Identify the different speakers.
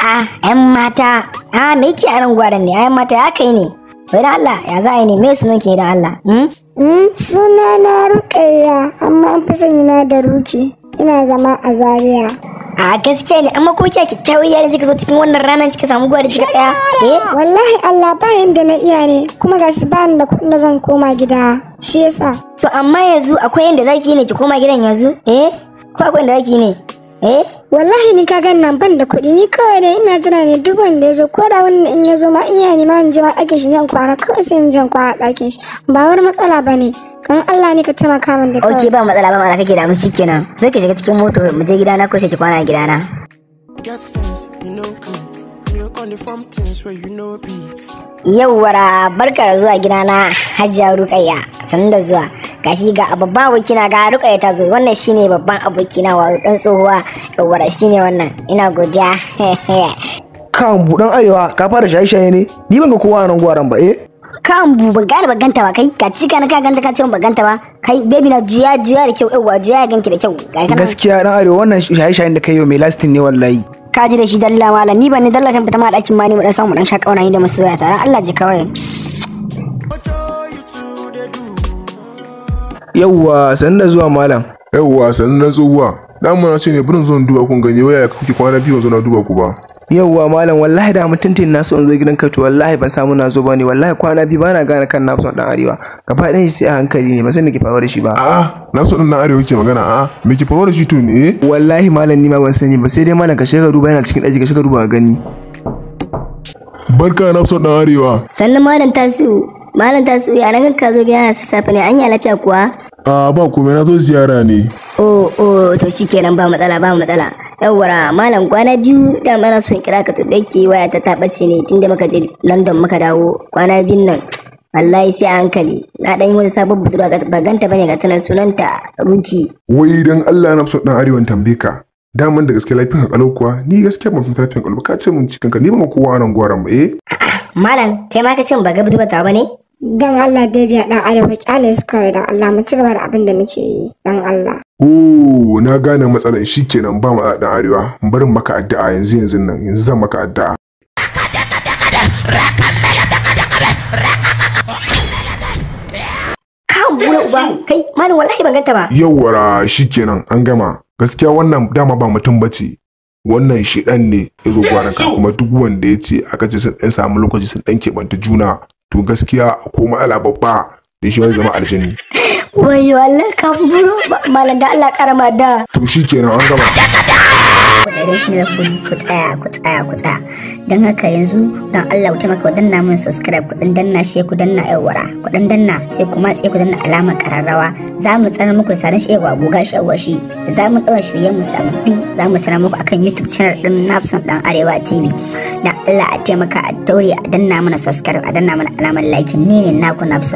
Speaker 1: A'a, 'yan mata. A me yake a nan gwaran ne? 'Yan mata ya kai ne. Wai da Allah, ya za a yi ne? Me sunan ke da Allah? Hmm?
Speaker 2: Suna na Rukayya, amma an fi sani na da Ruki. Ina zama a Zaria.
Speaker 1: A gaskiya ne, amma ko kiya kyakkyawar yarinya kika zo cikin wannan ranar kika samu gwari kika tsaya? Eh?
Speaker 2: Wallahi Allah ba yanda na iya ne, kuma gashi ba ni da kuɗin da zan koma gida. Shi yasa.
Speaker 1: To amma yanzu akwai yanda zaki yi ne ki koma gidan yanzu? Eh? Ko akwai yanda zaki yi ne? Eh?
Speaker 2: Wallahi ni ka gan nan ban da kuɗi, ni kawai dai ina jira ne duk wanda ya zo, ko da wannan in ya zo ma in ya nema in je ma ɗakin shi ne in kwana, kawai sai in je in kwana ɗakin shi, ba wani matsala ba ne. Kan Allah ne ka taimaka min da
Speaker 1: Ok,
Speaker 2: kawai.
Speaker 1: ba matsala, ba matsala, kake da mu shikenan. Zai ki shiga cikin moto mu je gidana ko sai ki kwana a gidana.
Speaker 3: Get sense, you know cool. You on the form things where you know be.
Speaker 1: Yauwara, barka da zuwa gidana Hajiya Rukayya, sannu da zuwa. Gashi ga babban abokina, ga Rukayya ta zo. Wannan shine babban abokina, wato dan tsohuwa. Yauwara, shine wannan. Ina godiya.
Speaker 4: Kan buɗan arewa, ka fara shaye-shaye ne? Ni ban ga kowa a nan gwaran ba, eh?
Speaker 1: Kan bu ban gane ban ganta ba. Kai ka cika na ka ganta, ka ce ban ganta ba. Kai baby na, juya juya da kyau. Yauwa, juya ya ganki da kyau. Ga kana.
Speaker 4: Gaskiya dan arewa, wannan shaye-shayen da kai yau mai lasting ne wallahi.
Speaker 1: Ka ji da shi dalla malam, ni ban ni dalla, san fita ma ɗakin ma ne mu dan samu dan sha kauna ni da masoya tare. Allah ji kawai.
Speaker 3: What you two they do?
Speaker 4: Yauwa, sannu da zuwa malam.
Speaker 5: Yawwa, sannan na tsohuwa. Dama na ce ne burin zo in duba kun gani waya kuke, kwana biyu ban zo na duba ku ba.
Speaker 4: Yauwa malam, wallahi da mutuntun na so in zo gidanka, to wallahi ban samu na zo ba ne. Wallahi kwana biyu bana gane kan na son dan arewa. Gaba ɗayan shi sai a hankali ne, ban san me ke faruwa da shi ba.
Speaker 5: A'a, na so dan arewa ke magana, a'a, me ke faruwa da shi to ne? Eh?
Speaker 4: Wallahi malam, ni ma ban sani ba, sai dai malam ka shiga duba, yana cikin ɗaki, ka shiga duba ka gani.
Speaker 5: Barka na so dan arewa.
Speaker 1: Sannan malam Tasu, malam Tasu, ya na ka zo gida sassafe ne, an yi lafiya kuwa?
Speaker 5: A ba komai, na zo ziyara ne.
Speaker 1: Oh, to shikenan, ba matsala, ba matsala. Yawwa malam, kwana biyu da mana son kira ka, to dake waya ta ta bace ne tunda muka je London muka dawo kwana biyun nan. Wallahi sai a hankali. Na dan yi wani sabon budurwa, ba ganta bane, ga tana sunanta Ruki.
Speaker 5: Wai dan Allah na so dan arewan tambaye ka. Daman da gaske lafiyan ka kalau kuwa? Ni gaskiya ban fahimta lafiyan kalau ba. Ka ce mun cikin ka, ni ban ga kowa a nan gwaran ba, eh?
Speaker 1: Malam, kai ma ka ce ba ga budurwa ta bane?
Speaker 2: Dan Allah baby dan arewa, kyale su kawai, dan Allah mu ci gaba da abin da muke yi, dan Allah.
Speaker 5: Oh, na gane matsalar, shikenan, ba matsala dan arewa. Barin maka addu'a yanzu yanzu nan, yanzu zan maka addu'a.
Speaker 1: Kan bura uba kai malam, wallahi ban ganta ba.
Speaker 5: Yawwara, shikenan an gama. Gaskiya wannan dama ba mutum bace. Wannan shiɗan ne ya zo gwaranka, kuma duk wanda ya ce aka ce sun ɗan samu lokaci sun ɗan keɓanta juna, to gaskiya ko matsala babba da shi zai zama aljani.
Speaker 1: Wayo Allah, ka buro malam, da Allah karama da.
Speaker 5: To shikenan an gama.
Speaker 1: Kuɗaɗen shi ne ku tsaya, ku tsaya, ku tsaya. Don haka yanzu don Allah ku taimaka ku danna mun subscribe, ku dan danna shi, ku danna yawara, ku dan danna, sai ku matse ku danna alamar kararrawa. Za mu tsara muku sanin shi yawa goga shi yawa shi za mu ɗaura shirye mu sababbi, za mu sanar muku akan YouTube channel din Nafson Dan Arewa TV. Dan Allah a taimaka a daure a danna mana subscribe, a danna mana alamar like. Ni ne naku Nafson.